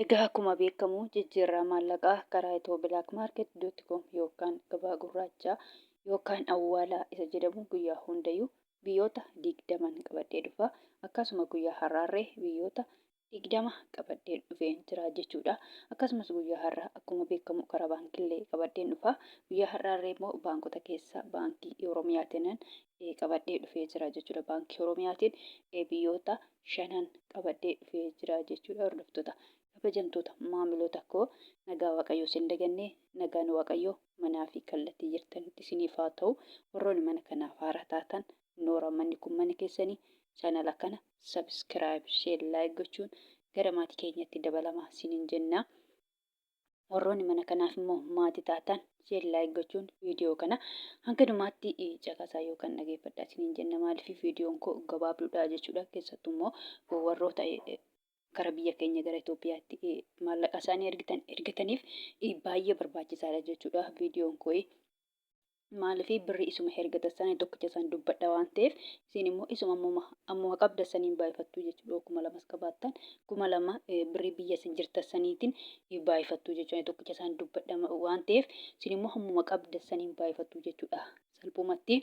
Egaa akkuma beekamu jijjiirraa maallaqaa karaa ethioblkmarket.com yookaan gabaa gurraachaa yookaan awwaalaa isa jedhamu guyyaa hundayyuu biyyoota 20n qabadhee dhufa. Akkasuma guyyaa har'aarree biyyoota 20 qabadhee dhufeen jira jechuudha. Akkasumas guyyaa har'aa akkuma beekamu karaa baankiillee qabadheen dhufa. Guyyaa har'aarree immoo baankota keessaa Baankii Oromiyaatiinan qabadhee dhufee jira jechuudha. Baankii Oromiyaatiin biyyoota shanan qabadhee dhufee jira jechuudha. Hordoftoota kabajamtoota maamiloota koo, nagaa Waaqayyoo isin dagannee, nagaan Waaqayyoo manaa fi kallattii jirtanitti isiniif haa ta'u. Warroonni mana kanaaf haaraa taatan, noora, manni kun mana keessanii, chaanala kana subscribe, share, like gochuun gara maatii keenyatti dabalamaa isiniin jenna. Warroonni mana kanaaf immoo maatii taatan, share, like gochuun viidiyoo kana hanga dhumaatti caqasaa yookaan dhageeffadhaa isiniin jenna. Maaliif, viidiyoon koo gabaabduudha jechuudha. Keessattuu immoo warroota gara biyya keenya, gara Itoophiyaatti maallaqa isaanii ergitan ergataniif baay'ee barbaachisaadha jechuudha viidiyoon koo. Maaliif, birrii isuma ergatan sana tokkicha san dubbadha waan ta'eef, isin immoo isuma ammuma qabda saniin baay'ifattuu jechuudha. 2000s qabaattan, 2000 birrii biyya isin jirtan saniitiin baay'ifattuu jechuudha. Tokkicha san dubbadha waan ta'eef, isin immoo ammuma qabda saniin baay'ifattuu jechuudha salphumatti.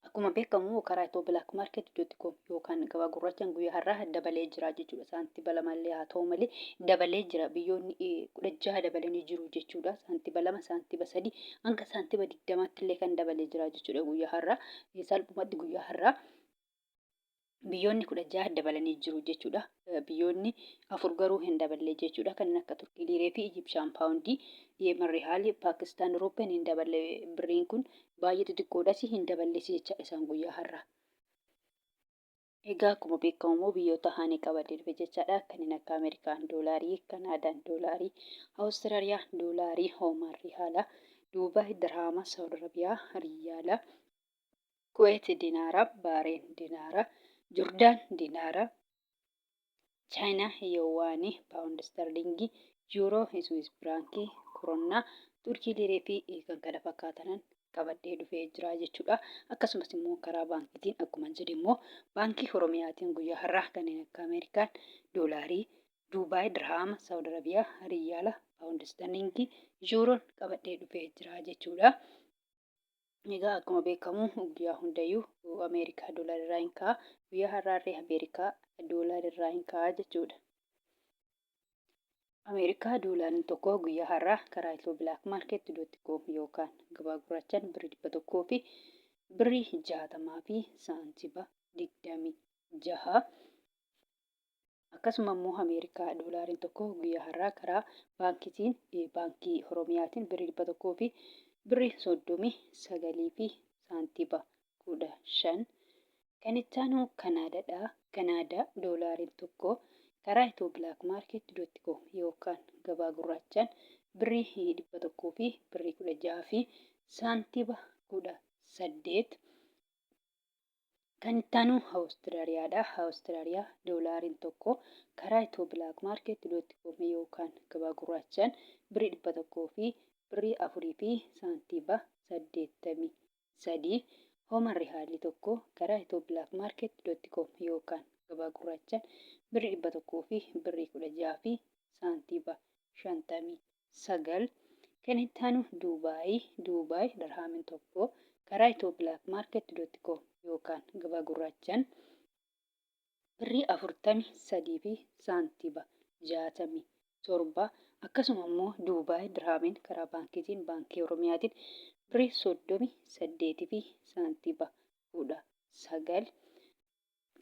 Akkuma beekamu karaa ethioblkmarket.com yookaan gabaa gurraachaan guyyaa har'aa dabalee jira jechuudha. Saantiba lamallee haa ta'u malee dabalee jira. Biyyoonni 16 dabalanii jiru jechuudha. Saantiba 2, saantiba 3, hanga saantiba 20tti illee kan dabalee jira jechuudha guyyaa har'aa. Salphumatti guyyaa har'aa biyyoonni 16 dabalanii jiru jechuudha. Biyyoonni afur garuu hin daballe jechuudha. Kanneen akka Turkii liiree fi Ijipshaan paawundii, Yemen rihaalii, Paakistaan ruupeen hin daballe. Birriin kun baay'ee xixiqqoodhas, hin daballes jechaadha isaan guyyaa har'aa. Egaa akkuma beekamu immoo biyyoota ani qabadhee dhufe jechaadha. Kanneen akka Ameerikaan doolaarii, Kanaadaan doolaarii, Awustiraaliyaa doolaarii, Oomaan rihaala, Duubaay dirhaama, Saawud Arabiyaa riyaala, Kuweet dinaara, Baareen dinaara, Jordaan dinaara, Chaayinaa yowaanii, paawundi istarliingii, yuuroo, Swiss firaankii, koronnaa, Turkii liiree fi kan kana fakkaatanan qabadhee dhufee jira jechuudha. Akkasumas immoo karaa baankiitiin akkuma jedhe immoo Baankii Oromiyaatiin guyyaa har'aa kanneen akka Ameerikaan doolaarii, Duubaay dirhaama, Saawud Arabiyaa riyaala, paawundi istarliingii, yuuroon qabadhee dhufee jira jechuudha. Egaa akkuma beekamu guyyaa hundayyuu Ameerikaa doolaara irraa hin ka'a. Guyyaa har'aallee Ameerikaa doolaara irraa hin ka'a jechuudha. Ameerikaa doolaarri tokko guyyaa har'aa karaa ethioblkmarket.com yookaan gabaa gurraachaan birrii 100 fi birrii 60 fi saantiba 26. Akkasuma immoo Ameerikaa doolaariin tokko guyyaa har'aa karaa baankiitiin, Baankii Oromiyaatiin, birrii 100 fi birrii 39 fi saantiba 15. Kan itti aanu Kanaadaadha. Kanaadaa doolaariin tokko karaa ethioblkmarket.com yookaan gabaa gurraachaan birrii 100 fi birrii 16 fi saantiba 18. Kan itti aanu Awustiraaliyaadha. Awustiraaliyaa doolaariin tokko karaa ethioblkmarket.com yookaan gabaa gurraachaan birrii 100 fi birrii 4 fi saantiba 83. Oomaan rihaalii tokko karaa ethioblkmarket.com yookaan gabaa gurraachaan birrii 100 fi birrii 16 fi saantiba 59. Kan itti aanu Duubaay. Duubaay dirhaamiin tokko karaa ethioblkmarket.com yookaan gabaa gurraachaan birrii 43 fi saantiba 67. Akkasuma immoo Duubaay dirhaamiin karaa baankiitiin, Baankii Oromiyaatiin, birrii 38 fi saantiba 19.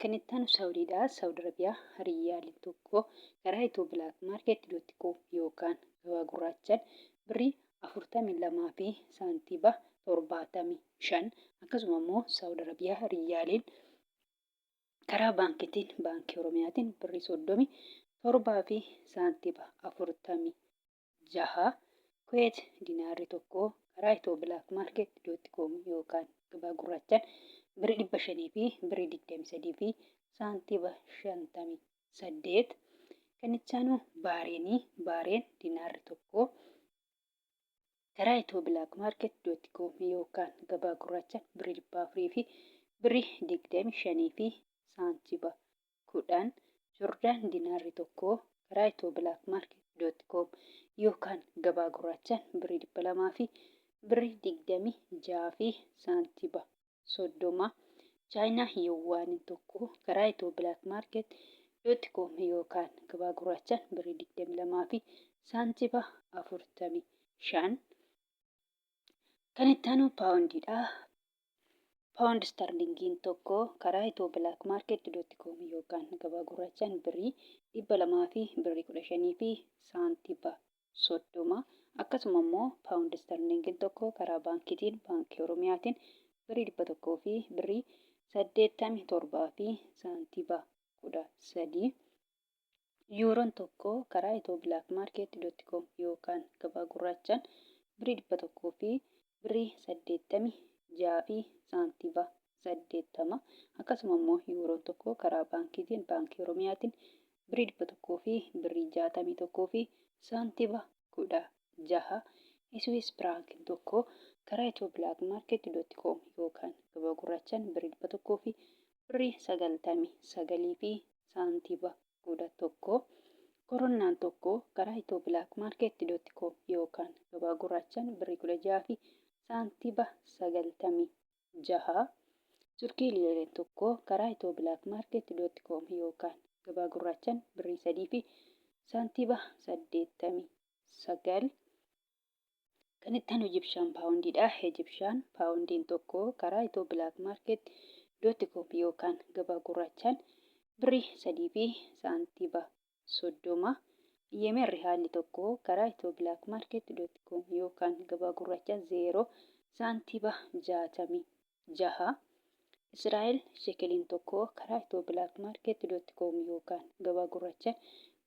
Kan itti aanu Saawudiidha. Saawud Arabiyaa riyaaliin tokko karaa ethioblkmarket.com yookaan gabaa gurraachaan birrii 42 fi saantiba 75. Akkasuma immoo Saawud Arabiyaa riyaaliin karaa baankiitiin, Baankii Oromiyaatiin, birrii 37 fi saantiba 46. Kuweet dinaarri tokko karaa ethioblkmarket.com yookaan gabaa gurraachaan birrii 500 fi birrii 23 fi saantiba 58. Kan itti aanu Baareenii. Baareen dinaarri tokko karaa ethioblkmarket.com yookaan gabaa gurraachaan birrii 400 fi birrii 25 fi saantiba 10. Jordaan dinaarri tokko karaa ethioblkmarket.com yookaan gabaa gurraachaan birrii 200 fi birrii 26 fi saantiba 30. Chaayinaa Yuwaaniin tokko karaa ethioblkmarket.com yookaan gabaa gurraachaan birrii 22 fi saantiba 45. Kan itti aanu paawundiidha. Paawundi istarlingiin tokko karaa ethioblkmarket.com yookaan gabaa gurraachaan birrii 200 fi birrii 15 fi saantiba 30. Akkasuma immoo paawundi istarlingiin tokko karaa baankiitiin, Baankii Oromiyaatiin, birrii 100 fi birrii 87 fi saantiba 13. Yuuroon tokko karaa ethioblkmarket.com yookaan gabaa gurraachaan birrii 100 fi birrii 86 fi saantiba 80. Akkasuma immoo yuuroon tokko karaa baankiitiin, Baankii Oromiyaatiin, birrii 100 fi birrii 61 fi saantiba 16. Iswiis firaankiin tokko karaa ethioblkmarket.com yookaan gabaa gurraachaan birrii 100 fi birrii 99 fi saantiba 11. Koronaan tokko karaa ethioblkmarket.com yookaan gabaa gurraachaan birrii 16 fi saantiba 96. Turkii liireen tokko karaa ethioblkmarket.com yookaan gabaa gurraachaan birrii 3 fi saantiba 89. Kan itti aanu Ijibshaan paawundiidha. Ijibshaan paawundiin tokko karaa ethioblkmarket.com yookaan gabaa gurraachaan birrii 3 fi saantiba 30. Yemen rihaalli tokko karaa ethioblkmarket.com yookaan gabaa gurraachaan 0 saantiba 66. Israa'el shekeliin tokko karaa ethioblkmarket.com yookaan gabaa gurraachaan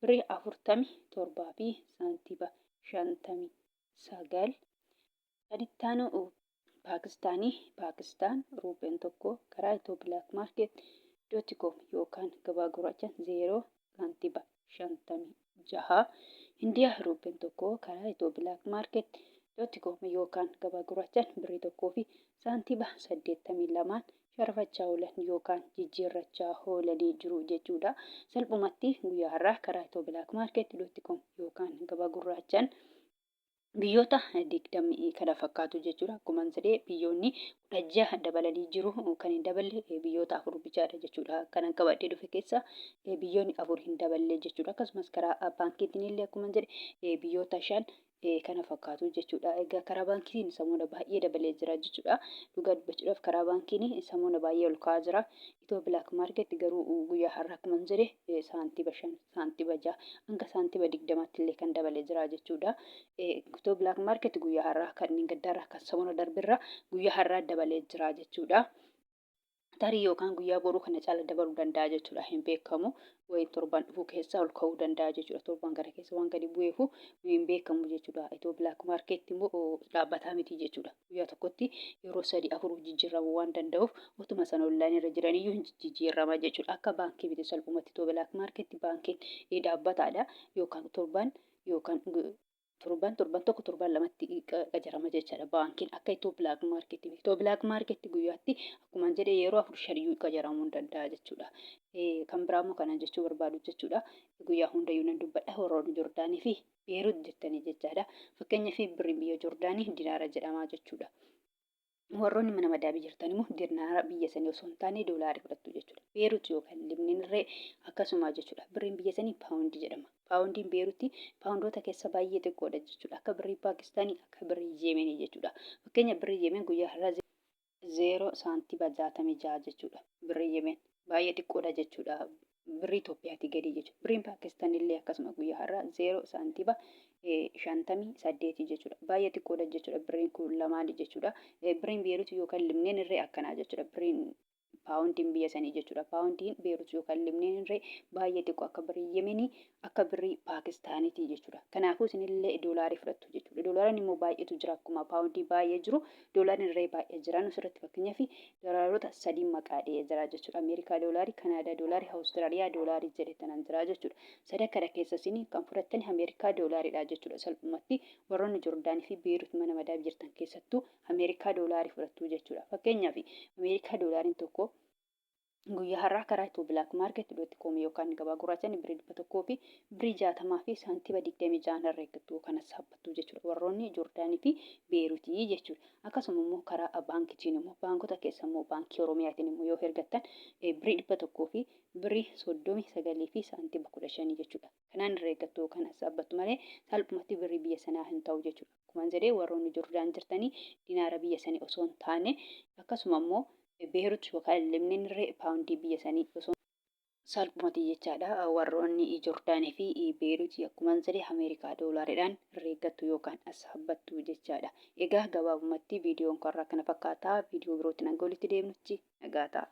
birrii 47 fi saantiba 59. Kan itti aanu Paakistaanii, Paakistaan ruupeen tokko karaa ethioblkmarket.com yookaan gabaa gurraachaan 0 saantiba 56. Hindiyaa ruupeen tokko karaa ethioblkmarket.com yookaan gabaa gurraachaan birrii 1 fi saantiba 82 sharafachaa oolan yookaan jijjiirrachaa oolanii jiru jechuudha. Salphumatti guyyaa har'aa karaa ethioblkmarket.com yookaan gabaa gurraachaan biyyoota 20 kana fakkaatu jechuudha. Akkuma jedhee, biyyoonni 16 dabalanii jiru. Kan hin daballe biyyoota afur bichaadha jechuudha. Kanan qabadhee dhufe keessa biyyoonni afur hin daballe jechuudha. Akkasumas karaa baankiitiin illee akkuma jedhe biyyoota shan kana fakkaatu jechuudha. Egaa karaa baankiitiin samuuna baay'ee dabalee jira jechuudha. Dhugaa dubbachuudhaaf karaa baankiin samuuna baay'ee ol ka'aa jira. Ethio Black Market garuu guyyaa har'aa akkuma jedhe saantiba 5, saantiba 6 hanga saantiba 20tti illee kan dabalee jira jechuudha. Ethio Black Market guyyaa har'aa kan inni gaddaarraa kan samuuna darbirraa guyyaa har'aa dabalee jira jechuudha. Tarii yookaan guyyaa boruu kana caala dabaluu danda'a jechuudha, hin beekamu. Wayi torban dhufuu keessa ol ka'uu danda'a jechuudha. Torban kana keessa waan gadi bu'eefu hin beekamu jechuudha. Ethio Black Market immoo dhaabbataa miti jechuudha. Guyyaa tokkotti yeroo sadi afur jijjiiramuu waan danda'uuf, utuma sana online irra jiraniyyuu hin jijjiirama jechuudha. Akka baankii miti salphumatti Ethio Black Market. Baankiin dhaabbataadha, yookaan torban yookaan torban, torban tokko, torban lamatti qacarama jechaadha baankiin, akka Ethio Black Market. Ethio Black Market guyyaatti akkuma jedhe yeroo afur shaniyyuu qacaramuu hin danda'a jechuudha. Kan biraa immoo kanan jechuu barbaadu jechuudha. Guyyaa hundayyuu nan dubbadha, warroonni Jordaanii fi Beerut jettanii jechaadha. Fakkeenyaaf birriin biyya Jordaanii dinaara jedhamaa jechuudha. Warroonni mana madaabii jirtan immoo dinaara biyya sanii osoo hin taane doolaarii fudhattu jechuudha. Beerut yookaan Libneen akkasuma jechuudha. Birriin biyya sanii paawundii jedhama. Paawundiin Beerutti paawundoota keessa baay'ee xiqqoodha jechuudha. Akka birrii Paakistaanii, akka birrii Yemenii jechuudha. Fakkeenya birrii Yemen guyyaa har'aa 0 saantiba 66 jechuudha. Birrii Yemen baay'ee xiqqoodha jechuudha. Birrii Itoophiyaatii gadi jechuudha. Birriin Paakistaan illee akkasuma guyyaa har'aa 0 saantiba 58 jechuudha. Baay'ee xiqqoodha jechuudha. Birriin kun lamaani jechuudha. Birriin Beerut yookaan Libneen irree akkanaa jechuudha. Birriin paawundiin biyya sanii jechuudha. Paawundiin Beerut yookaan Libneen irree baay'ee xiqqoo, akka birrii Yemenii, akka birrii Paakistaaniiti jechuudha. Kanaafuu isinillee doolaarii fudhattu jechuudha. Doolaariin immoo baay'eetu jira, akkuma paawundii baay'ee jiru doolaariin irree baay'ee jira. Nus irratti fakkeenyaaf doolaarota sadii maqaa dhiyee jira jechuudha. Ameerikaa doolaarii, Kanaadaa doolaarii, Awustiraaliyaa doolaarii jedhe tanan jira jechuudha. Sada kana keessa isin kan fudhattan Ameerikaa doolaariidha jechuudha. Salphumatti warroonni Jordaanii fi Beerut mana madaab jirtan keessattuu Ameerikaa doolaarii fudhattu jechuudha. Fakkeenyaaf Ameerikaa doolaariin tokko Guyyaa har'aa karaa Itiyoo Black Market dot com yookaan gabaa gurraachaan birrii 100 fi birrii 60 fi saantima 26 herreeggattu yookaan saabbattu jechuudha. Warroonni Joordaanii fi Beerutii jechuudha. Akkasuma immoo karaa baankitiin immoo baankota keessa immoo baankii Oromiyaatiin immoo yoo hergattan birrii 100 fi birrii 39 fi saantima 15 jechuudha. Kanaan herreeggattu yookaan saabbattu malee salphumatti birrii biyya sanaa hin ta'u jechuudha. Akkuma jedhee warroonni Joordaan jirtanii dinaara biyya sanii osoo hin taane akkasuma immoo Beerut yookaan Libniin irree paawundii biyya sanii osoo salphumatti jechaadha. Warroonni Jordaanii fi Beeruti akkuma jedhe Ameerikaa doolaariidhaan herreeggattu yookaan assaabbattu jechaadha. Egaa gabaabumatti viidiyoon karraa kana fakkaata. Viidiyoo birootti hanga walitti deemnutti nagaa ta'a.